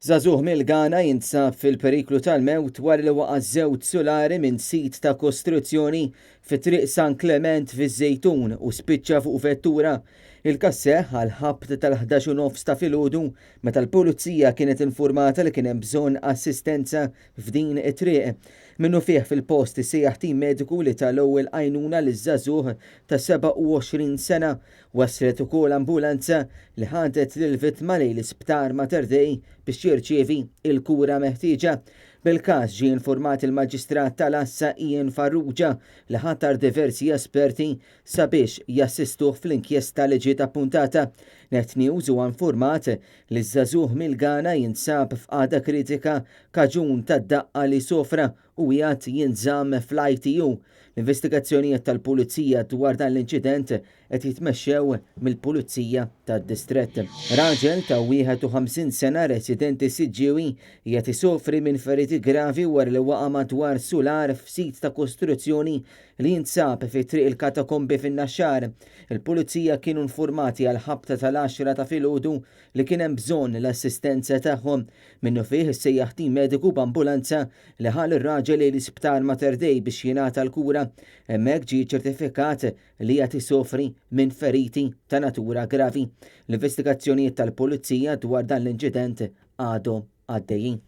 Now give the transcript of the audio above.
Żagħżugħ mill-Ghana jinsab fil-periklu tal-mewt wara li waqa' żewġ sulari minn sit ta' kostruzzjoni fi Triq San Klement fiż-Żejtun u spiċċa fuq vettura. Il-każ seħħ għall-ħabta tal-11 u nofs ta' filgħodu meta l-Pulizija kienet infurmata li kien hemm bżonn assistenza f'din it-triq. Minnufih fil-post issejjaħ tim mediku li ta l-ewwel għajnuna liż-żagħżugħ ta' 27 sena. Waslet ukoll ambulanza li ħadet lill-vittma lejn l-Isptar Mater Dei biex jirċievi l-kura meħtieġa. Bil-każ ġie infurmat il-Maġistrat tal-Għassa Ian Farrugia li ħatar diversi esperti sabiex jassistuh fl-inkjesta li ġiet appuntata. Net News huwa infurmat li ż-żagħżugħ mill-Ghana jinsab f'qagħda kritika kaġun tad-daqqa li sofra u qiegħed jinżamm fl-ITU. L-investigazzjonijiet tal-Pulizija dwar dan l-inċident qed jitmexxew mill-Pulizija tad-Distrett. Raġel ta' 51 sena residenti Siġġiewi qiegħed isofri minn feriti gravi wara li waqa' madwar sular f'sit ta' kostruzzjoni li jinsab fi Triq il-Katakombi fin-Naxxar. Il-Pulizija kienu nfurmati għall-ħabta tal-għaxra ta' filgħodu li kien hemm bżonn l-assistenza tagħhom. Minnufih issejjaħ tim mediku b'ambulanza li ħa lir-raġel lejn l-Isptar Mater Dei biex jingħata l-kura. Hemmhekk ġie ċċertifikat li qiegħed isofri minn feriti ta' natura gravi. L-investigazzjonijiet tal-Pulizija dwar dan l-inċident għadhom għaddejjin.